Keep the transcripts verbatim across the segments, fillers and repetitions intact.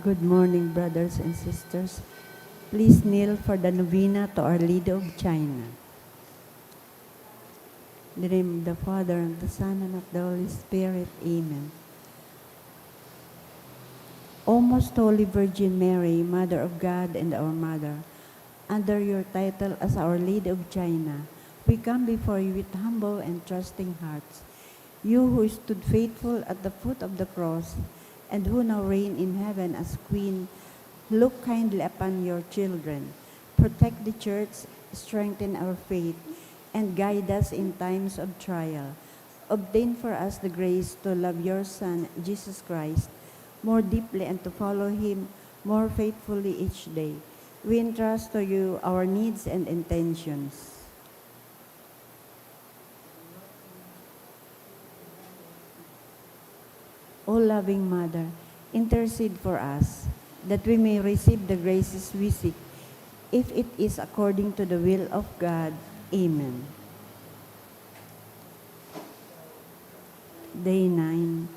Good morning, brothers and sisters. Please kneel for the novena to Our Lady of China. In the name of the Father, and of the Son, and of the Holy Spirit. Amen. O most holy Virgin Mary, Mother of God and our Mother, under your title as Our Lady of China, we come before you with humble and trusting hearts. You who stood faithful at the foot of the cross and who now reign in heaven as Queen, look kindly upon your children. Protect the Church, strengthen our faith, and guide us in times of trial. Obtain for us the grace to love your Son, Jesus Christ, more deeply and to follow Him more faithfully each day. We entrust to you our needs and intentions. O loving Mother, intercede for us that we may receive the graces we seek, if it is according to the will of God. Amen. Day nine.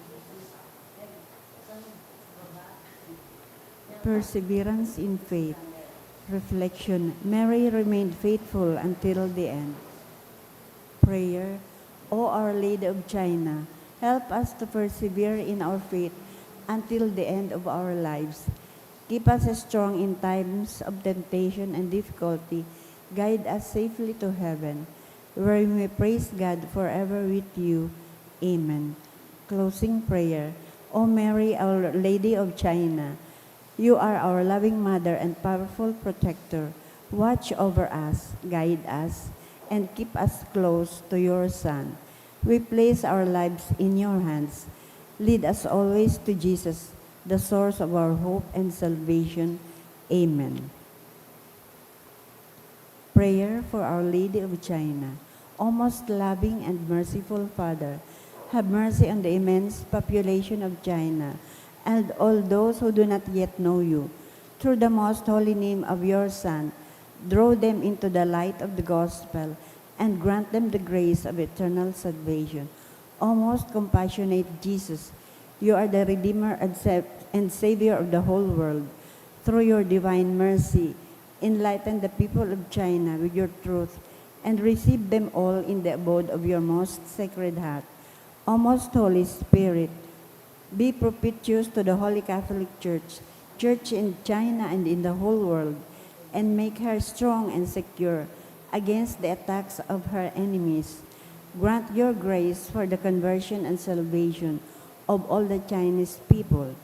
Perseverance in faith. Reflection. Mary remained faithful until the end. Prayer. O Our Lady of China, help us to persevere in our faith until the end of our lives. Keep us strong in times of temptation and difficulty. Guide us safely to heaven, where we may praise God forever with you. Amen. Closing prayer. O Mary, Our Lady of China, you are our loving Mother and powerful protector. Watch over us, guide us, and keep us close to your Son. We place our lives in your hands. Lead us always to Jesus, the source of our hope and salvation. Amen. Prayer for Our Lady of China. O most loving and merciful Father, have mercy on the immense population of China and all those who do not yet know you. Through the most holy name of your Son, draw them into the light of the gospel and grant them the grace of eternal salvation. O most compassionate Jesus, you are the Redeemer and Sa-, and Savior of the whole world. Through your divine mercy, enlighten the people of China with your truth and receive them all in the abode of your most sacred heart. O most Holy Spirit, be propitious to the Holy Catholic Church, Church in China and in the whole world, and make her strong and secure against the attacks of her enemies. Grant your grace for the conversion and salvation of all the Chinese people.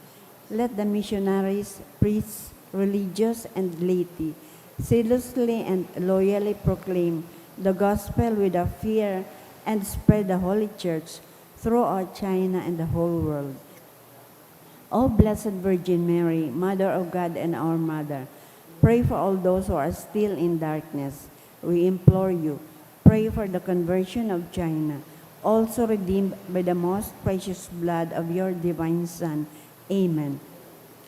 Let the missionaries, priests, religious, and laity zealously and loyally proclaim the gospel without fear and spread the Holy Church throughout China and the whole world. O Blessed Virgin Mary, Mother of God and our Mother, pray for all those who are still in darkness. We implore you, pray for the conversion of China, also redeemed by the most precious blood of your divine Son. Amen.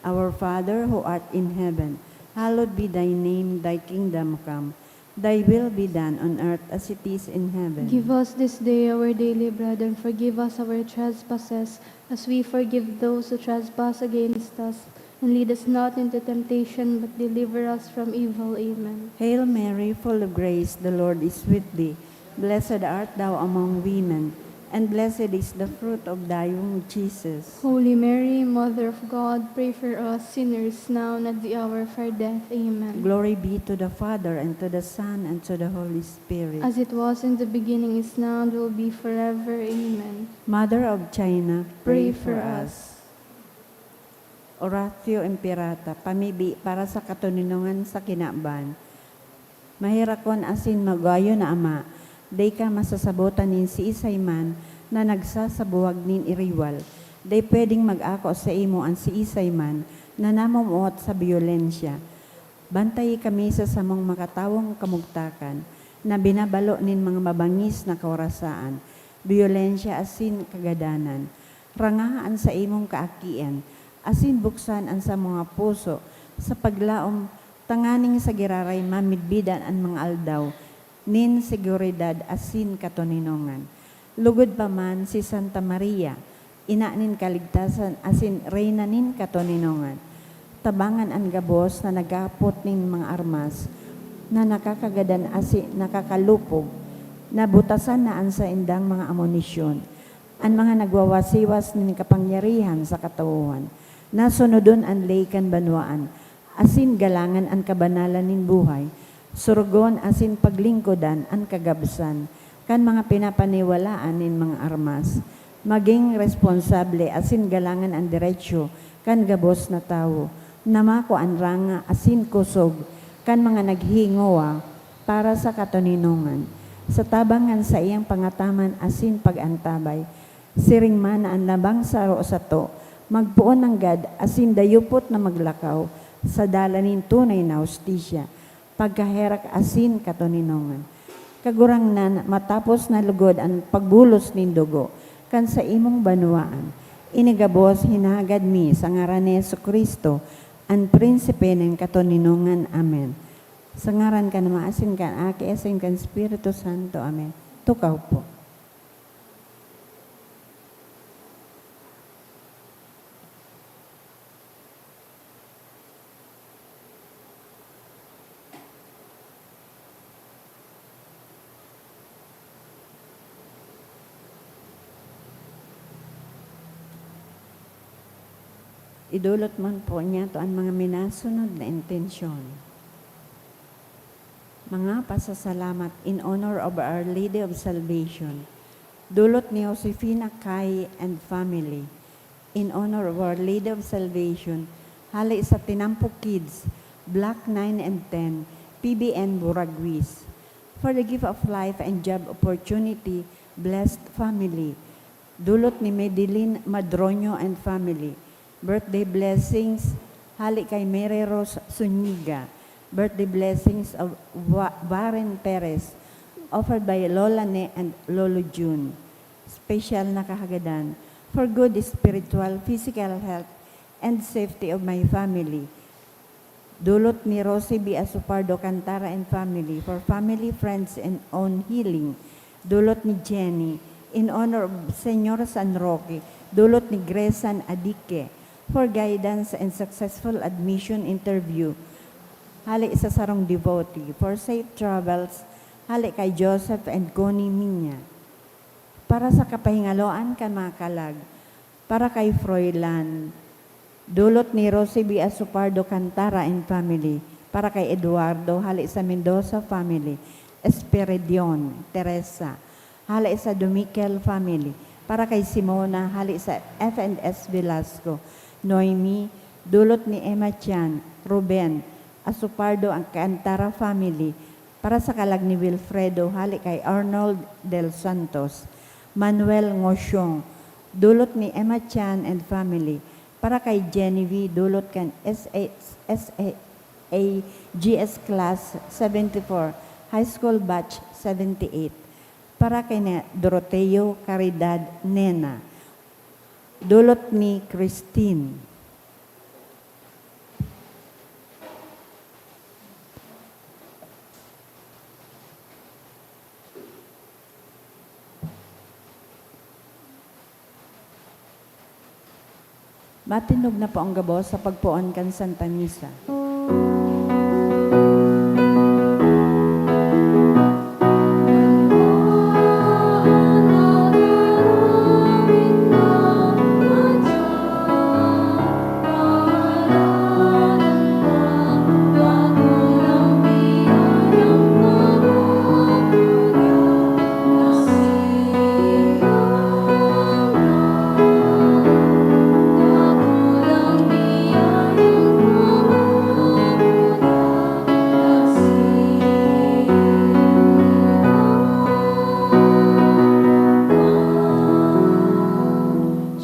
Our Father who art in heaven, hallowed be thy name, thy kingdom come. Thy will be done on earth as it is in heaven. Give us this day our daily bread, and forgive us our trespasses, as we forgive those who trespass against us. And lead us not into temptation, but deliver us from evil. Amen. Hail Mary, full of grace, the Lord is with thee. Blessed art thou among women, and blessed is the fruit of thy womb, Jesus. Holy Mary, Mother of God, pray for us sinners, now and at the hour of our death. Amen. Glory be to the Father, and to the Son, and to the Holy Spirit. As it was in the beginning, is now, and will be forever. Amen. Mother of China, pray for us. Oratio Imperata, pamibi para sa katoninongan sa kinaban. Maherakon asin magayo na Ama, dai ka masasabotan nin siisay man na nagsasabuwag nin iriwal. Dai pwedeng mag-ako saimo an siisay man na namumuot sa byolensya. Bantayi kami sa samong makatawong kamugtakan na binabalo nin mga mabangis na kawarasaan, byolensya asin kagadanan. Rangaha an saimong kaakian, asin buksan an samong mga puso sa paglaom tanganing sa giraray mamidbidan an mga aldaw nin seguridad asin katoninongan. Lugod pa man si Santa Maria, Ina nin Kaligtasan asin Reyna nin Katoninongan. Tabangan an gabos na naghapot nin mga armas na nakakagadan asin nakakalupog, nabutasan na an saindang mga amunisyon. An mga nagwawasiwas nin kapangyarihan sa katawohan, nasunodon an ley kan banwaan, asin galangan an kabanalan nin buhay, surugon asin paglingkodan an kagabsan kan mga pinapaniwalaan nin mga armas. Magin responsable asin galangan an derecho kan gabos na tawo na makua an ranga asin kosog kan mga naghingowa para sa katoninongan, sa tabang kan saiyang pangataman asin pag-antabay. Siring man na an labang saro sato magpoon nanggad asin dayupot na maglakaw sa dalan nin tunay na hustisya, pagkaherak asin katoninongan. Kagurangnan, matapos na lugod an pagbulos nin dugo kan saimong banwaan, ini gabos hinahagad mi sa ngaran ni Jesu-Cristo, an Prinsipe nin katoninongan. Amen. Sa ngaran kan Ama asin kan Aki asin kan Espiritu Santo. Amen. Tukaw po. Idolot man po niyato an mga minasunod na intensyon. Mga pasasalamat in honor of Our Lady of Salvation. Dolot ni Josefina Kai and family. In honor of Our Lady of Salvation, hale sa Tinampo Kids, Block nine and ten, P B N Buraguis. For the gift of life and job opportunity, blessed family. Dolot ni Medellin Madroño and family. Birthday blessings, hale kay Mary Rose Zuniga. Birthday blessings of Wa-, Warren Perez, offered by Lola Ne and Lolo Jun. Special na kahagadan for good spiritual, physical health, and safety of my family. Dolot ni Rosie B Asopardo Cantara and family for family, friends, and own healing. Dolot ni Jenny in honor of Señor San Roque. Dolot ni Gresan Adique for guidance and successful admission interview. Hale sa sarong devotee for safe travels. Hale kay Joseph and Connie Minya. Para sa kapahingaloan kan mga kalag, para kay Froilan, dolot ni Rosie B Asopardo Cantara and family, para kay Eduardo, hale sa Mendoza family, Esperidion, Teresa, hale sa Dumiquel family, para kay Simona, hale sa F and S Velasco, Noemi, dolot ni Emma Chan, Ruben, Asopardo Cantara family, para sa kalag ni Wilfredo, hale kay Arnold Del Santos, Manuel Ngosiong, dolot ni Emma Chan and family, para kay Genevieve, dolot kan S A, S A A G S Class seventy-four, High School Batch seventy-eight, para kay na Doroteo Caridad Nena, dolot ni Christine. Matindog na po ang gabos sa pagpoon kan Santa Misa.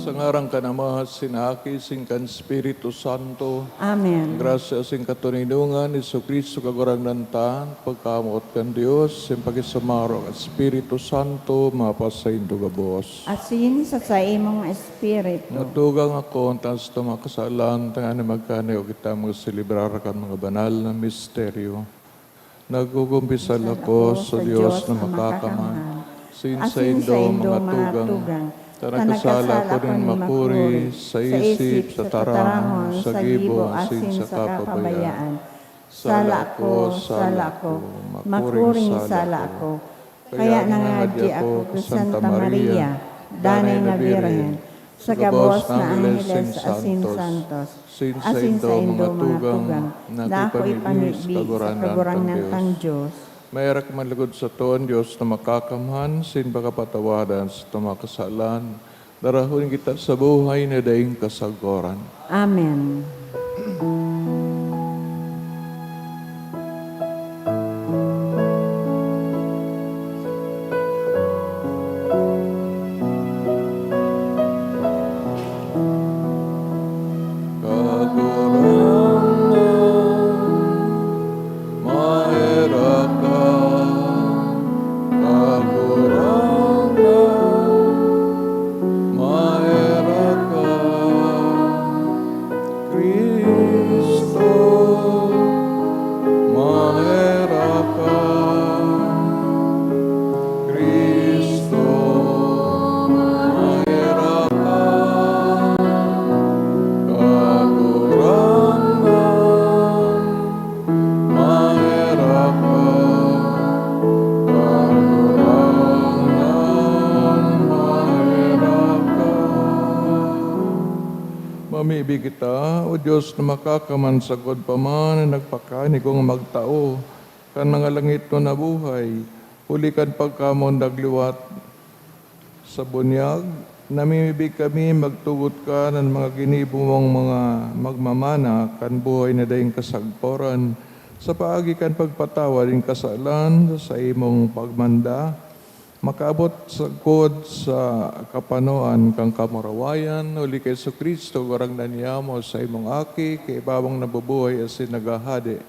Sa ngaran kan Ama, sin Aki, sin kan Espiritu Santo. Amen. Grasya sin katoninongan ni Jesu-Cristo, Kagurangnan ta, pagkamoot kan Dios, sin pakisumaro kan Espiritu Santo, mapasaindo gabos. Asin sa saimong espiritu. Natugang ako, an taas na mga kasalan, tanganing magkaniyo kita magselebrar kan mga banal na misteryo. Nagkukumpisal ako sa Diyos na makakamhan, asin saindo, mga tugang, Ta nagkasala ako nin makuri sa isip, sa taramon, sa gibo, asin sa kapabayaan. Sala ko, sala ko, makuring sala ko. Kaya nangadyi ako ki Santa Maria, Danay na Birhen, sa gabos na angheles asin santos, asin saindong mga tugang, na ako ipamibi sa Kagurangnan tang Dios. Maherak man logod sato an Dios na Makakamhan, asin pakapatawadan sato mga kasalan, darahon kita sa buhay na daing kasagoran. Amen. Kagurangnan, maherak ka. Kagurangnan, maherak ka. Cristo, maherak ka. Cristo, maherak ka. Kagurangnan, maherak ka. Kagurangnan, maherak ka. Mamibi kita, O Dios na Makakamhan, sagkod pa man na nagpakaigwa magtao kan mga langitnon na buhay, huli kan pagkamundag liwat sa bunyag, namimibi kami magtugot kan mga ginibo mong mga magmamana kan buhay na daing kasagkoran, sa paagi kan pagpatawad nin kasalan sa saimong pagmanda, makaabot sagkod sa kapanoan kan kamurawayan, huli ki Jesu-Cristo, Kagurangnan niyamo, saimong Aki, kaibabang nabubuhay asin naghahade,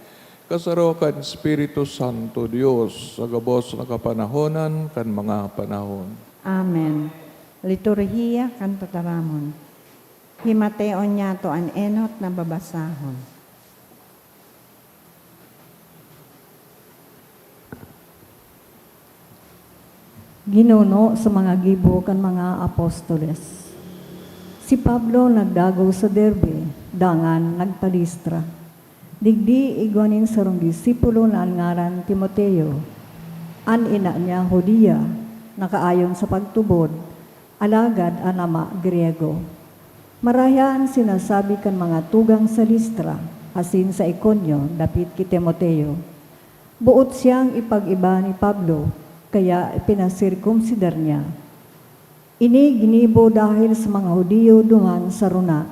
kasaro kan Espiritu Santo, Dios, sa gabos na kapanahonan kan mga panahon. Amen. Liturhiya kan Tataramon. Himateon niyato an enot na babasahon. Ginuno sa mga gibo kan mga apostoles. Si Pablo nagdagos sa Derbe, dangan nagpa-Listra. Digdi igwa nin sarong disipulo na an ngaran Timoteo. An ina niya Judia, nakaayon sa pagtubod, alagad an ama Griego. Marahay an sinasabi kan mga tugang sa Listra asin sa Iconio dapit ki Timoteo. Boot siyang ipag-iba ni Pablo, kaya ipinasirkumsidar niya. Ini ginibo dahel sa mga Judio duman sa rona,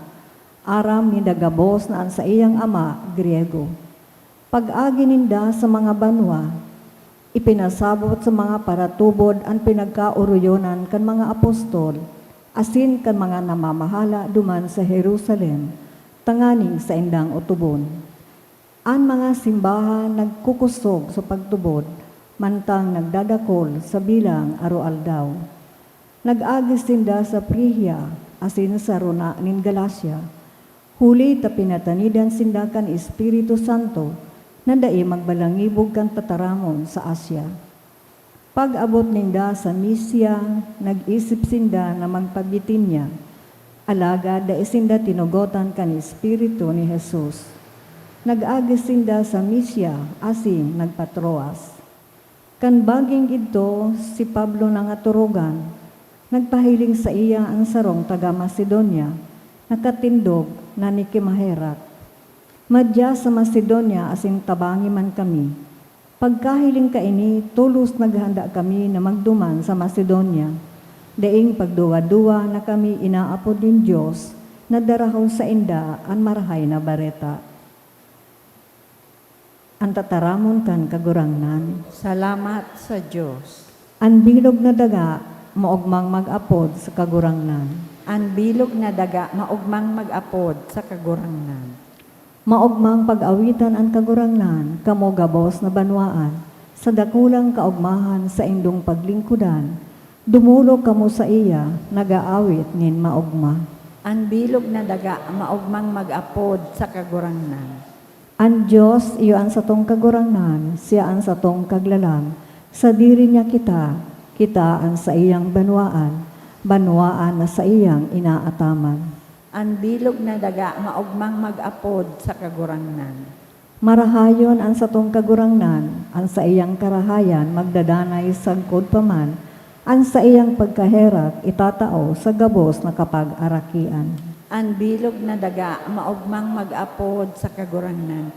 aram ninda gabos na an saiyang ama Griego. Pag-agi ninda sa mga banwa, ipinasabot sa mga paratubod an pinagkaoroyonan kan mga apostol asin kan mga namamahala duman sa Jerusalem tanganing saindang otobon. An mga simbahan nagkukosog sa pagtubod, mantang nagdadakul sa bilang aroaldaw. Nag-agi sinda sa Frigia asin sa rona nin Galacia, huli ta pinatanidan sinda kan Espiritu Santo na dai magbalangibog kan tataramon sa Asia. Pag-abot ninda sa Misia, nag-isip sinda na magpa-Bitinia, alagad dai sinda tinugotan kan Espiritu ni Jesus. Nag-agi sinda sa Misia asin nagpa-Troas. Kan baging idto, si Pablo nangaturugan, nagpahiling saiya an sarong taga Macedonia, nakatindog na nikimaherak, "Madya sa Macedonia asin tabangi man kami." Pagkahiling kaini, tolos naghanda kami na magduman sa Macedonia. Daing pagduwa-duwa na kami inaapod nin Dios na darahon sainda an Marahay na Bareta. An tataramon kan Kagurangnan. Salamat sa Dios. An bilog na daga maogmang mag-apod sa Kagurangnan. An bilog na daga maogmang mag-apod sa Kagurangnan. Maogmang pag-awitan an Kagurangnan, kamo gabos na banwaan, sa dakulang kaogmahan saindong paglingkodan, dumolok kamo saiya, nag-aawit nin maogma. An bilog na daga maogmang mag-apod sa Kagurangnan. An Dios iyo an satong Kagurangnan, siya an satong Kaglalang. Sadiri niya kita, kita an saiyang banwaan. Banwaan na saiyang inaataman. An bilog na daga maogmang mag-apod sa Kagurangnan. Marahayon an satong Kagurangnan, an saiyang karahayan magdadanay sagkod pa man, an saiyang pagkaherak itatao sa gabos na kapag-arakian. An bilog na daga maogmang mag-apod sa Kagurangnan,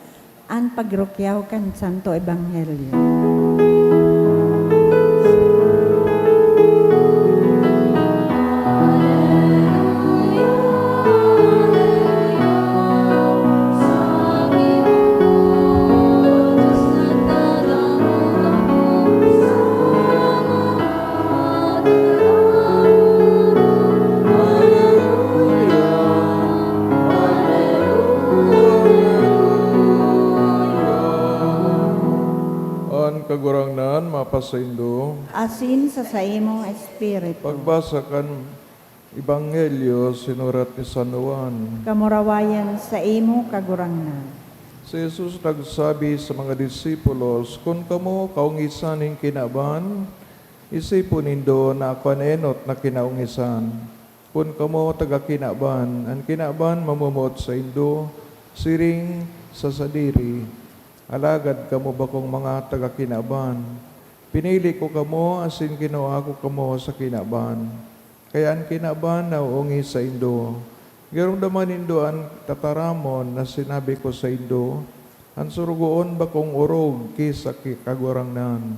an pagrukyaw kan Santo Ebanghelyo. An Kagurangnan mapasaindo. Asin sa saimong espiritu. Pagbasa kan Ebanghelyo sinurat ni San Juan. Kamurawayan saimo, Kagurangnan. Si Jesus nagsabi sa mga disipulos, "Kun kamo kaongisan nin kinaban, isipon nindo na ako an enot na kinaongisan. Kun kamo taga kinaban, an kinaban mamomoot saindo, siring sa sadiri. Alagad kamo bakong mga taga kinaban. Pinili ko kamo asin kinua ko kamo sa kinaban. Kaya an kinaban naoongis saindo. Giromdaman nindo an tataramon na sinabi ko saindo, an sorogoon bakong orog ki sa ki-, Kagurangnan.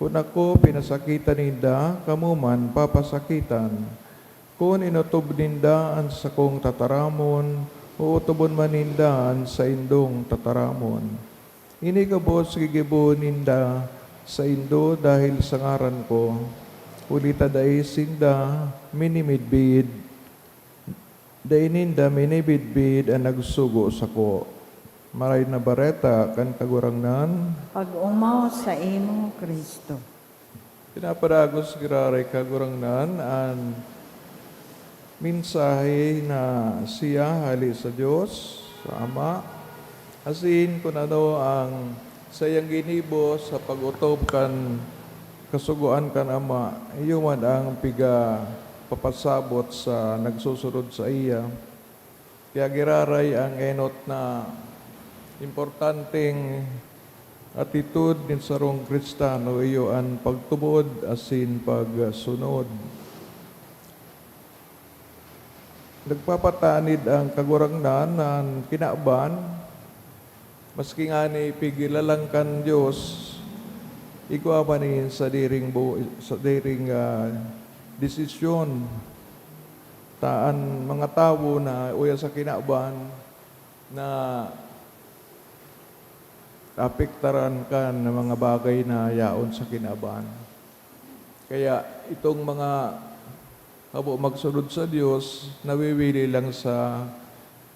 Kun ako pinasakitan ninda, kamo man papasakitan. Kun inotob ninda an sakong tataramon, ootobon man ninda an saindong tataramon. Ini gabos gigibo ninda saindo dahil sa ngaran ko, huli ta dai sinda minimidbid, dai ninda minimidbid an nagsugo sako." Marahay na Bareta kan Kagurangnan. Pag-omaw saimo, Cristo. Pinapadagos giraray Kagurangnan an mensahe na siya hale sa Dios, sa Ama. Asin kun ano ang saiyang ginibo sa pag-otob kan Kasugoan kan Ama, iyo man ang pigapapasabot sa nagsusunod saiya. Kaya giraray ang enot na importanteng atitod nin sarong Kristiyano, iyo an pagtubod asin pagsunod. Nagpapatanid ang Kagurangnan na an kinaban, maski ngani pigilalang kan Dios, igwa man nin sadiring bu-, sadiring, ah, desisyon. Ta an mga tawo na uya sa kinaban, naapektaran kan mga bagay na yaon sa kinaban. Kaya itong mga habo magsunod sa Dios, nawiwili lang sa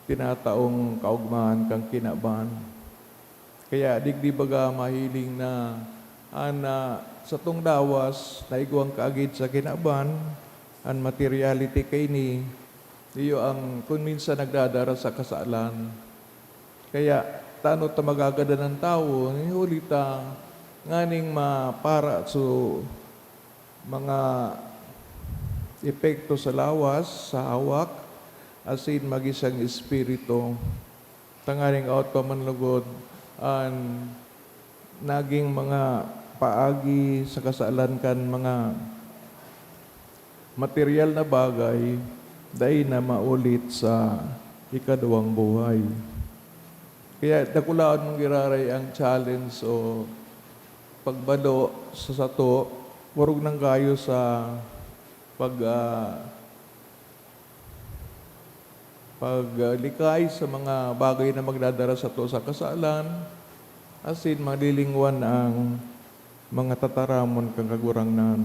tinataong kaogmahan kan kinaban. Kaya digdi baga mahiling na an, ah, satong lawas na igwang kaagid sa kinaban, an materiality kaini, iyo ang kun minsan nagdadara sa kasalan. Kaya tano ta magagadan an tawo, huli ta nganing mapara so mga epekto sa lawas, sa hawak, asin magin sa espiritu. Tanganing awot pa man lugod an naging mga paagi sa kasalan kan mga material na bagay, dai na maulit sa ikaduwang buhay. Kaya dakulaon man giraray ang challenge o pagbalo sa sato, orog nang kayo sa pag, ah, paglikay sa mga bagay na magdadara sato sa kasalan, asin malilingwan ang mga tataramon kan Kagurangnan.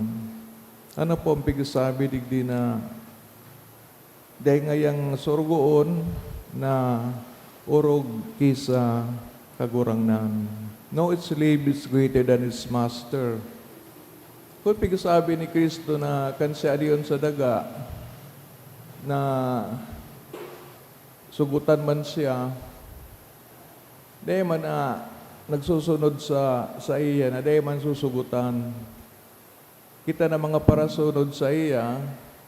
Ano po ang pigsabi digdi na dai ngayang sorogoon na orog ki sa Kagurangnan? No slave is greater than his master. Kun pigsabi ni Cristo na kan siya aliyon sa daga, na sugotan man siya, dai man na nagsusunod sa saiya na dai man susugotan. Kita na mga parasunod saiya,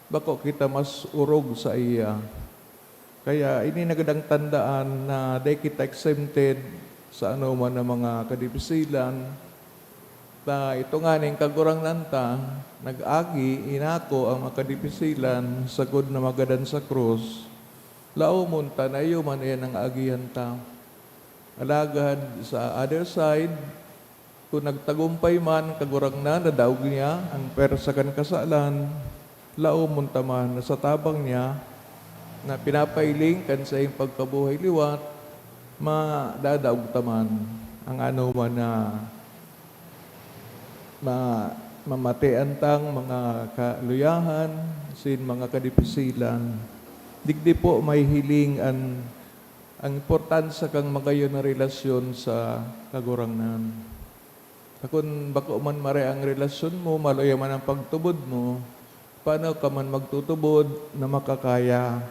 bako kita mas orog saiya. Kaya ini nagdang tandaan na dai kita exempted sa anoman na mga kadipisilan. Ta ito nganing Kagurangnan ta, nag-agi, inako ang mga kadipisilan sagkod na magadan sa krus. Laomon ta na iyo man iyan ang agihan ta. Alagad sa other side, kun nagtagumpay man, Kagurangnan, nadaog niya ang pwersa kan kasalan, laomon ta man na sa tabang niya na pinapahiling kan saiyang pagkabuhay liwat, madadaog ta man ang anoman na ma-, mamatean tang mga kaluyahan sin mga kadipisilan. Digdi po mahihiling an, ang importansya kan magayon na relasyon sa Kagurangnan. Ta kun bako man mare ang relasyon mo, maluya man ang pagtubod mo, paano ka man magtutubod na makakaya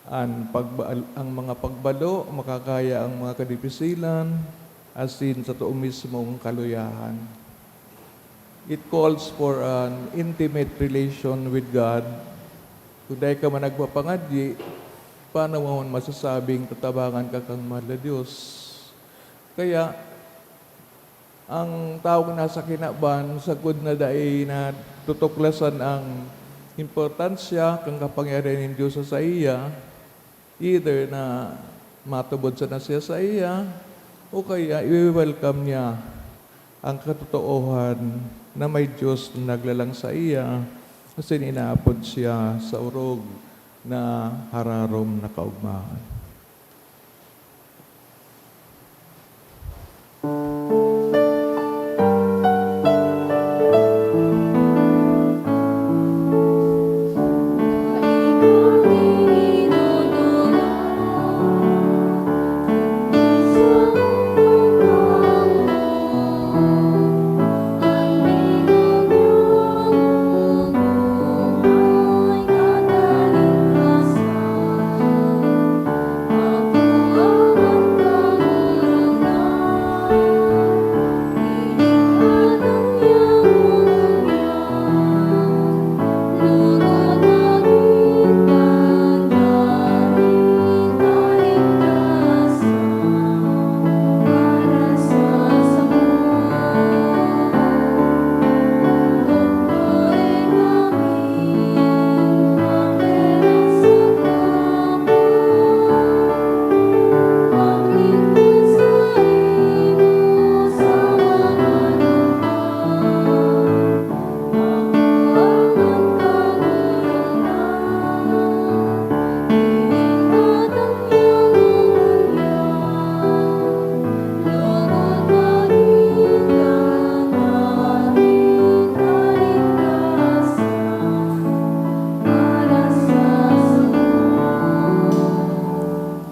an pagba-, ang mga pagbalo, makakaya ang mga kadipisilan, asin sa too mismong kaluyahan? It calls for an intimate relation with God. Kun dai ka man nagpapangadyi, paano mo man masasabing tatabangan ka kan mahal na Dios? Kaya, ang tawong nasa kinaban, sagkod na dai natutuklasan ang importansya kan kapangyarihan nin Dios sa saiya, either na matubod sana siya saiya, o kaya iwe-welcome niya ang katotoohan na may Dios na naglalang saiya, asin inaapod siya sa orog na hararom na kaogmahan.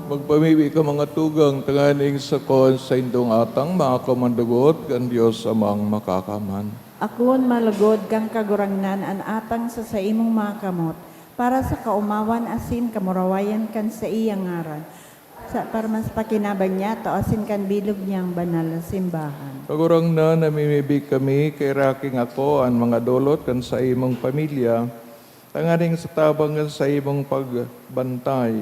Magpamibi ka, mga tugang, tanganing sakon sa indong atang makakamandugod kan Dios Amang Makakaman. Akoon malugod kan Kagurangnan an atang sa saimong mga kamot, para sa kaomawan asin kamurawayan kan saiyang ngaran, sa, para mas pakinaban niya to asin kan bilog niyang banal na simbahan. Kagurangnan, namimibi kami, kairaking ako an mga dolot kan saimong pamilya, tanganing sa tabang kan saimong pagbantay,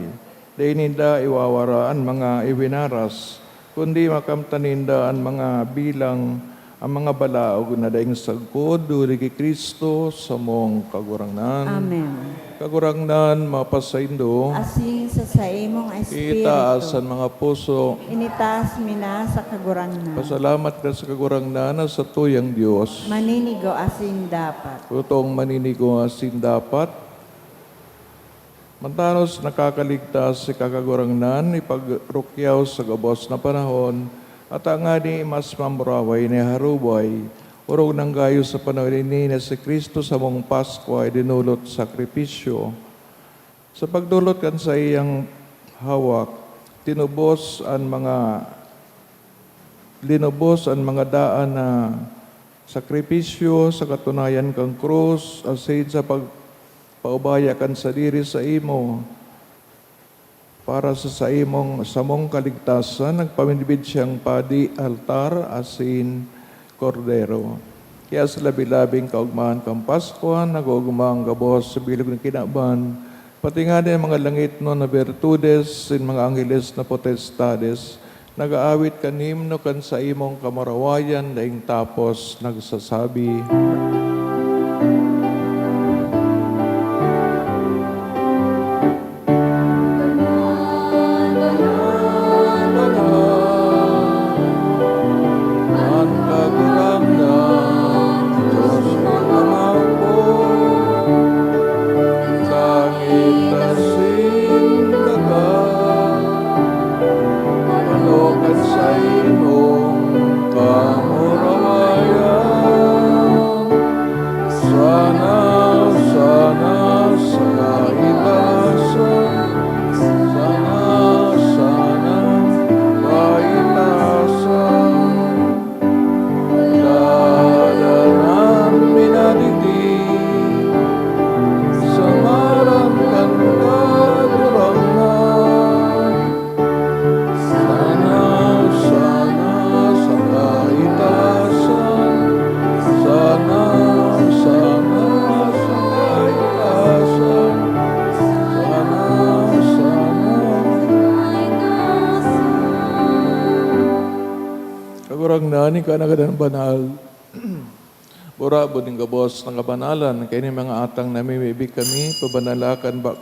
dai ninda iwawara an mga iwinaras, kundi makamtan ninda an mga bilang, an mga balaog na daing sagkod, huli ki Cristo, samong Kagurangnan. Amen. Kagurangnan, mapasaindo. Asin sa saimong espiritu. Itaas an mga puso. Initaas mi na sa Kagurangnan. Pasalamat ka sa Kagurangnan na satuyang Dios. Maninigo asin dapat. Totong maninigo asin dapat. Mantanos nakakaligtas si Kagurangnan, ipagrukyaw sa gabos na panahon, at tangani mas mamuraway ni harubay, orog nang gayo sa panahon ini na si Cristo samong Paskwa idinolot sakripisyo. Sa pagdolot kan saiyang hawak, tinubos an mga, linubos an mga daan na sakripisyo sa katunayan kan krus, asin sa pagpaubaya kan sadiri saimo para sa saimong, samong kaligtasan, nagpamidbid siyang padi, altar, asin kordero. Kaya sa labi-labing kaugmahan kan Paskwa, nag-oogma an gabos sa bilog na kinaban, pati ngani an mga langitnon na bertudes, sin mga angheles na potestades, nag-aawit kan himno kan saimong kamurawayan, daing tapos nagsasabi, "An Kagurangnan, Dios na mapapuli, langit asin daga, ano kan saimong kamurawayan. Sana, sana, sa kaitaasan. Sana, sana, kaitaasan. Dadan an minadigdi sa ngaran kan Kagurangnan. Sana, sana, sa kaitaasan. Sana, sana, sa kaitaasan. Sana, sana, sa kaitaasan." Kagurangnan, ika na gadan banal. Burabod nin gabos na kabanalan, kaini mga atang namimibi kami, pabanala kan ba-,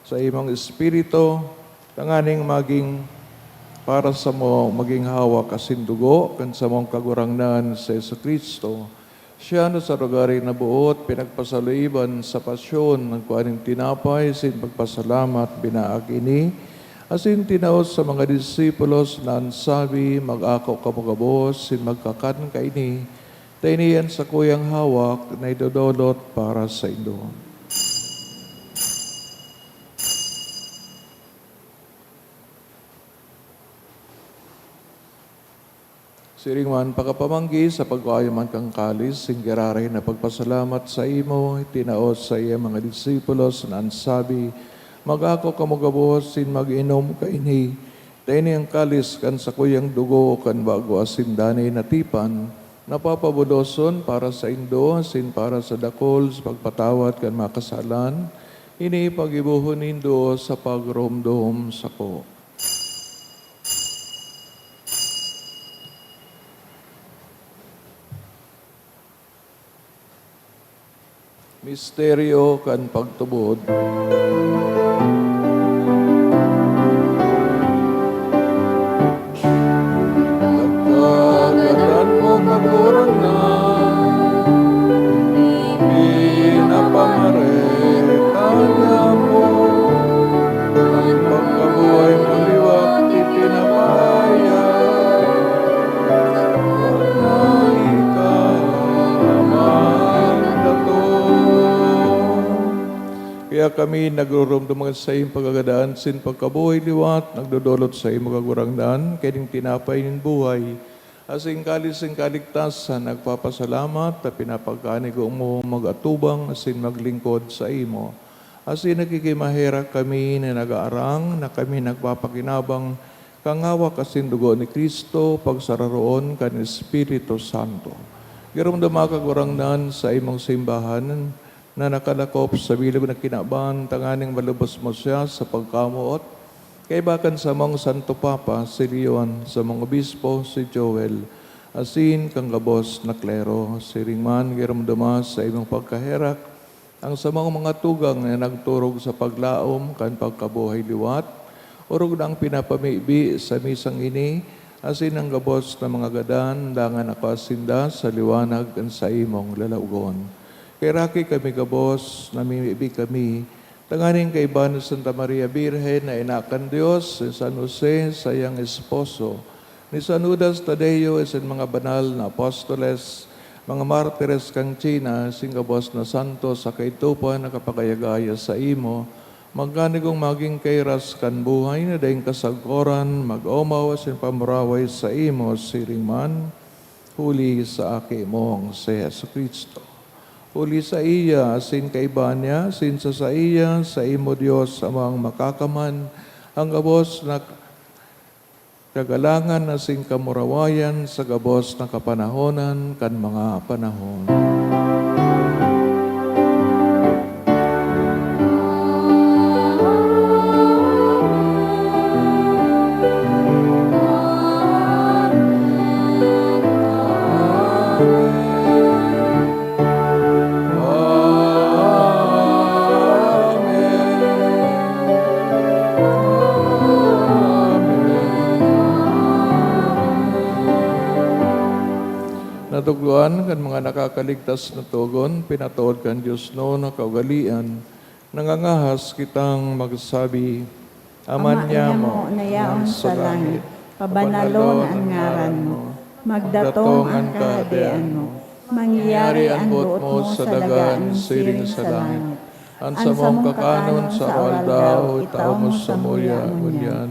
saimong Espiritu, tanganing magin para samo, magin hawak asin dugo kan samong Kagurangnan, si Jesu-Cristo. Siya na sa rugari na boot, pinagpasaloiban sa pasyon, nagkua nin tinapay, sin pagpasalamat, binaak ini, asin tinao sa mga disipulos na an sabi, "Mag-ako kamo gabos, sin magkakan kaini, ta ini an sakuyang hawak na idodolot para saindo." Siring man, pakapamanggi sa pagkua man kan kalis, sin giraray na pagpasalamat saimo, tinao sa iya mga disipulos na an sabi, "Mag-ako kamo gabos, sin mag-inom kaini, ta ini an kalis kan sakuyang dugo kan bago asin danay na tipan, na papabuloson para saindo asin para sa dakul sa pagpatawad kan mga kasalan. Ini paggibohon nindo sa pagromdom sako." Misteryo kan pagtubod. Nagkagadan mo, Kagurangnan, ipinapamareta niamo, an pagkabuhay mo liwat ipinapahayag, na ika man datong. Kaya kami, nagruromdom kan saimong pagkagadan sin pagkabuhay liwat, nagdodolot saimo, Kagurangnan, kaining tinapay nin buhay, asin kalis nin kaligtasan, nagpapasalamat ta pinapagkanigo mo mag-atubang asin maglingkod saimo. Asin nagkikimaherak kami na nag-aarang na kami nagpapakinabang kan hawak asin dugo ni Cristo, pagsararoon kan Espiritu Santo. Giromdoma, Kagurangnan, saimong simbahan na nakalakop sa bilog na kinaban, tanganing malubos mo siya sa pagkamoot, kaiba kan samong Santo Papa, si Leon, samong Obispo, si Joel, asin kan gabos na klero. Siring man, giromdoma saimong pagkaherak, ang samong mga tugang na nagturog sa paglaom kan pagkabuhay liwat, orog na ang pinapamibi sa misang ini, asin ang gabos na mga gadan, dangan akua sinda sa liwanag kan saimong lalawogon. Kaheraki kami gabos, namimibi kami, tanganing kaiba ni Santa Maria Birhen na ina kan Dios, si San Jose, saiyang esposo, ni San Judas Tadeo, asin mga banal na apostoles, mga martires kan China, asin gabos na santos sa kaidto pa nakapagaya-gaya saimo, magkanigong magin kairas kan buhay na daing kasagkoran, mag-omaw asin pamuraway saimo siring man, huli sa Aki mong si Jesu-Cristo. Huli saiya, asin kaiba niya, asin sa saiya, saimo, Dios, Amang Makakaman, ang gabos na Kagalangan asin kamurawayan sa gabos na kapanahonan kan mga panahon. Natukdoan kan mga nakakaligtas na togon, pinatawad kan Dios no na kaugalian, nangangahas kitang magsabi, Ama Ama niamo niamo na yaon na sa sa langit, langit, pabanalon pabanalon an an ngaran ngaran mo. mo. Magdatong Magdatong an an kahadean kahadean mo. mo. Mangyari Mangyari an an buot buot mo mo sa sa daga daga ni siring siring sa sa langit. langit. An An samong samong kakanon kakanon sa sa aldaw, aldaw, itao itao mo mo sa samuya samuya ngunyan. ngunyan.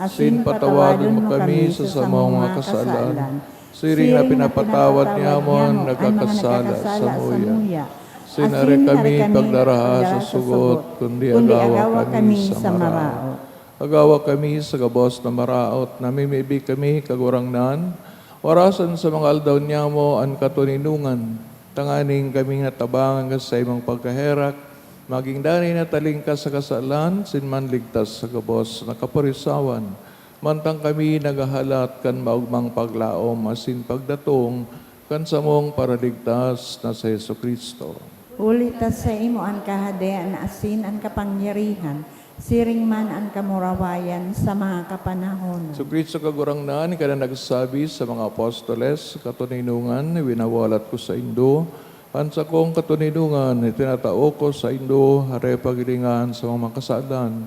Asin Asin patawadon patawadon mo mo kami kami sa sa samong samong mga mga kasalan, kasalan, siring na siring na pinapatawad pinapatawad niamo an niamo an mga nagkakasala nagkakasala samuya. samuya. Asin Asin hari hari kami kami pagdaraha sa pagdaraha sa sugot, sugot, kundi kundi agawa agawa kami kami sa sa maraot. maraot. Agawa kami sa gabos na maraot, namimibi kami, Kagurangnan, warasan sa mga aldaw niamo an katoninongan, tanganing kami natabangan ka sa imong pagkaherak, magin danay na talingkas sa kasalan, sin manligtas sa gabos na kaporisawan. Mantang kami naghahalat kan maogmang paglaom asin pagdatong kan samong Paraligtas na si Jesu-Cristo. Huli ta saimo an kahadean asin an kapangyarihan, siring man an kamurawayan sa mga kapanahonan. Jesu-Cristo, Kagurangnan, ika na nagsabi sa mga apostoles, "Katoninongan, winawalat ko saindo, an sakong katoninongan, itinatao ko saindo, hare paghilingan sa mga kasalan,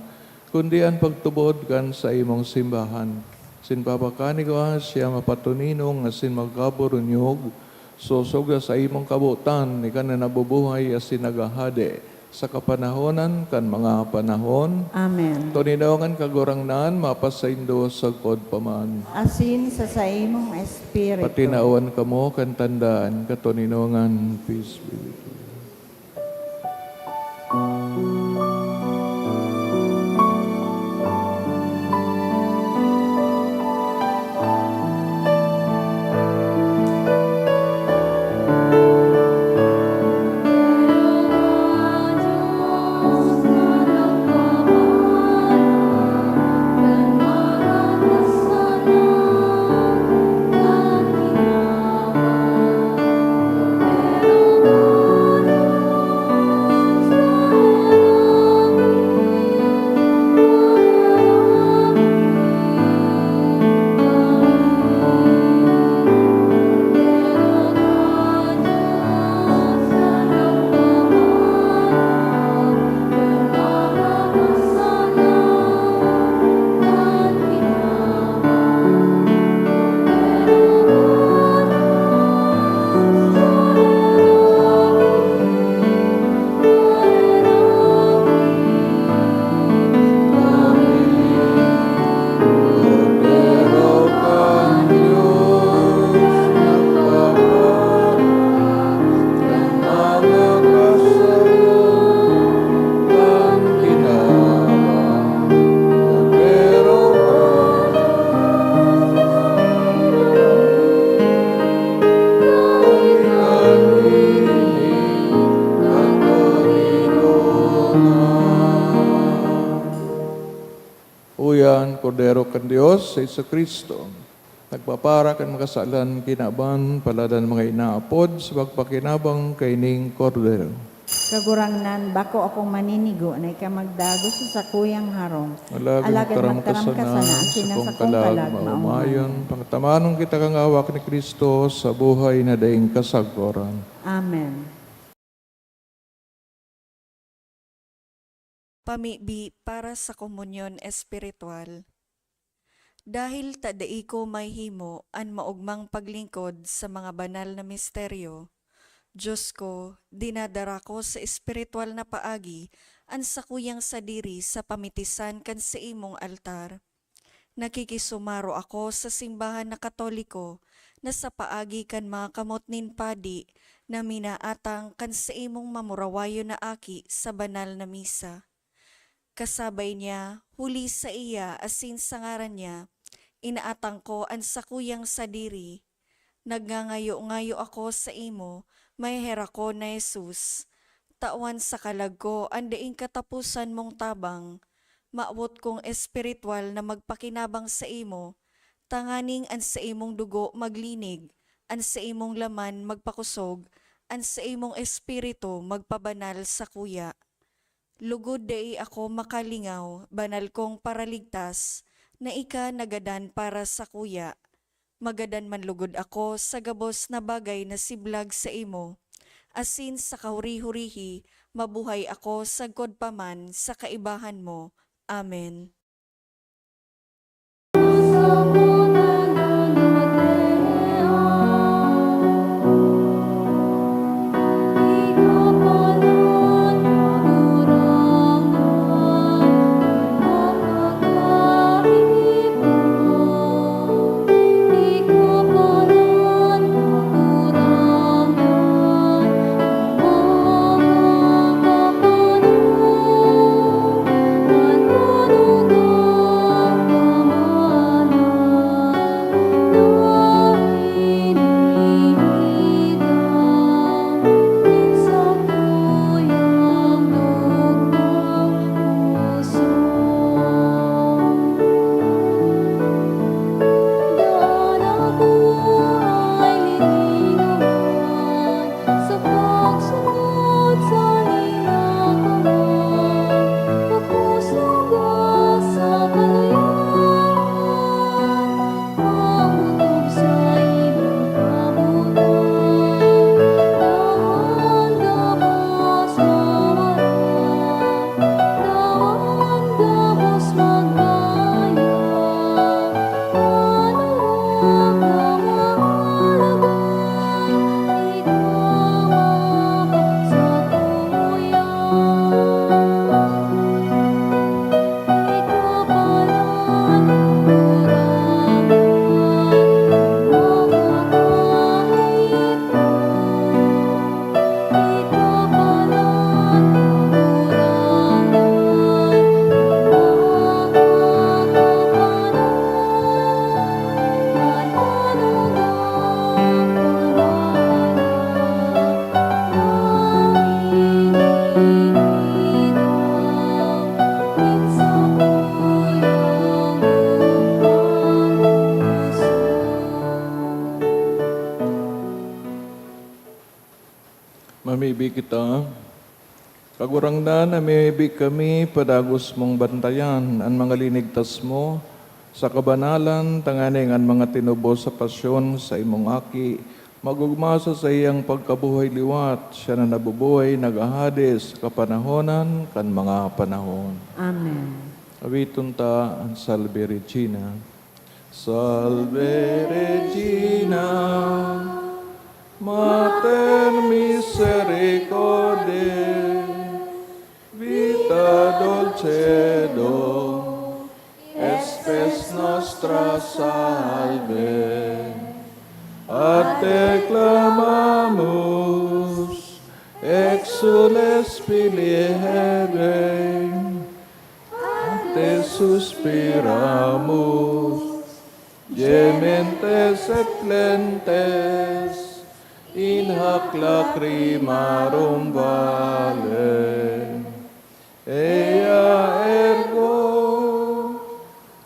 kundi an pagtubod kan saimong simbahan." Sin papakaigwa siya mapatoninong asin magkaburunyog, sosog sa saimong kabotan, ika na nabubuhay asin naghahade sa kapanahonan kan mga panahon. Amen. Toninongan, Kagurangnan, mapasaindo sagkod pa man. Asin sa saimong espiritu. Patinawan kamo kan tanda kan katoninongan. Peace be with you. Uya an Kordero kan Dios, si Jesu-Cristo, nagpapara kan mga kasalan kinaban, palad an mga inaapod sa pagpakinabang kaining Kordero. Kagurangnan, bako akong maninigo na ika magdagos sa sakuyang harong. Alagad Alagad magtaram ka magtaram ka sana, sana, asin an sakong sakong kalag kalag maomayon. maomayon. Pangataman kita kan awak ni Cristo sa buhay na daing kasagkoran. Amen. Pamibi para sa komunyon espiritual. Dahil ta dai ko mahihimo an maogmang paglingkod sa mga banal na misteryo, Diyos ko, dinadara ko sa espiritual na paagi an sakuyang sadiri sa pamitisan kan saimong altar. Nakikisumaro ako sa simbahan na Katoliko na sa paagi kan mga kamot nin padi na minaatang kan saimong mamurawayon na aki sa banal na misa. Kasabay niya, huli saiya asin sa ngaran niya, inaatang ko an sakuyang sadiri. Nagngangayo-ngayo ako saimo, maheherak ko na Jesus. Tawan sa kalag ko an daing kataposan mong tabang. Mawot kong espiritual na magpakinabang saimo, tanganing an saimong dugo maglinig, an saimong laman magpakosog, an saimong espiritu magpabanal sakuya. Lugod dai ako makalingaw, banal kong Paraligtas, na ika nagadan para sakuya. Magadan man lugod ako sa gabos na bagay na siblag saimo, asin sa kahuri-hurihi mabuhay ako sagkod pa man sa kaibahan mo. Amen. Mamibi kita. Kagurangnan, namibi kami padagos mong bantayan an mga linigtas mo sa kabanalan, tanganing an mga tinubos sa pasyon sa imong Aki, magugma sa saiyang pagkabuhay liwat, siya na nabubuhay, naghahade sa kapanahonan kan mga panahon. Amen. Awiton ta an Salve Regina. Salve Regina, Mater misericordiae, vita dulcedo, spes nostra salve. A te clamamus, exsules filii Hevae, a te suspiramus, gementes et flentes in hac lacrimarum vale. Ea ergo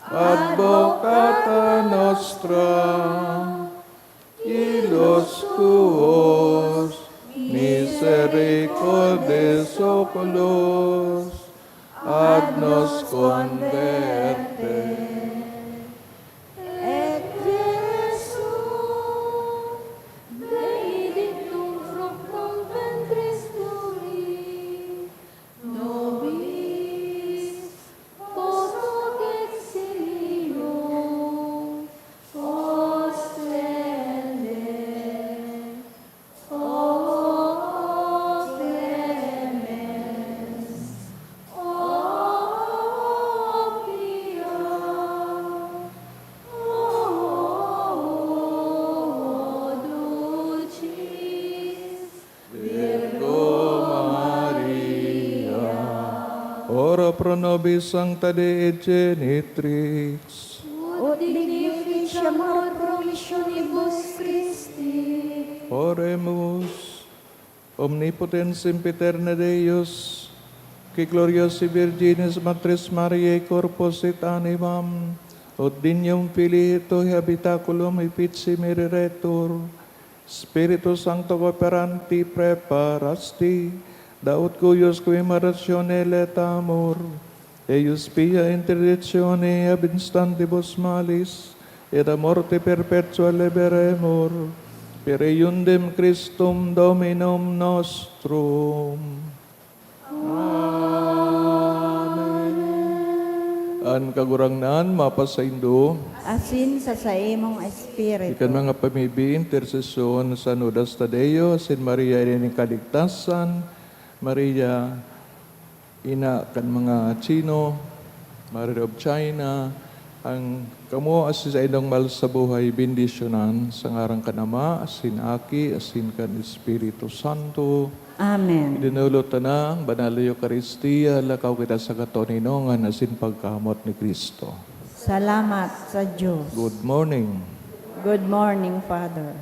advocata nostra, illos tuos misericordes oculos, ad nos converte. Et Iesu, benedictum fructum ventris tui, nobis post hoc exilio ostende. O clemens, o pia, o dulcis Virgo Maria. Ora pro nobis Sancta Dei Genitrix. Ut digdi Siya mga promisyon ni Jesus Christi. Oremus. Omnipotens sempiterna Deus, qui gloriosae Virginis Matris Mariae corpus et animam, ut dignum filii tuae habitaculum effici mereretur, Spiritus Sancto cooperanti preparasti, da ut cuius qui immoratione laetamur, eius pia interdictione ab instantibus malis, et a morte perpetua liberemur, per eiundem Christum Dominum nostrum. Amen. An Kagurangnan mapasaindo. Asin sa saimong espiritu. Ikan mga pamibi, intersesyon san Judas Tadeo, asin Maria, Ina nin Kaligtasan, Maria, Ina kan mga Chino, Mother of China, ang kamo asin saindong mahal sa buhay, bendisyonan sa ngaran kan Ama, asin Aki, asin kan Espiritu Santo. Amen. Idinulut ta na ang Banal na Eukaristia, lakaw kita sa katoninongan asin pagkamoot ni Cristo. Salamat sa Diyos. Good morning. Good morning, Father.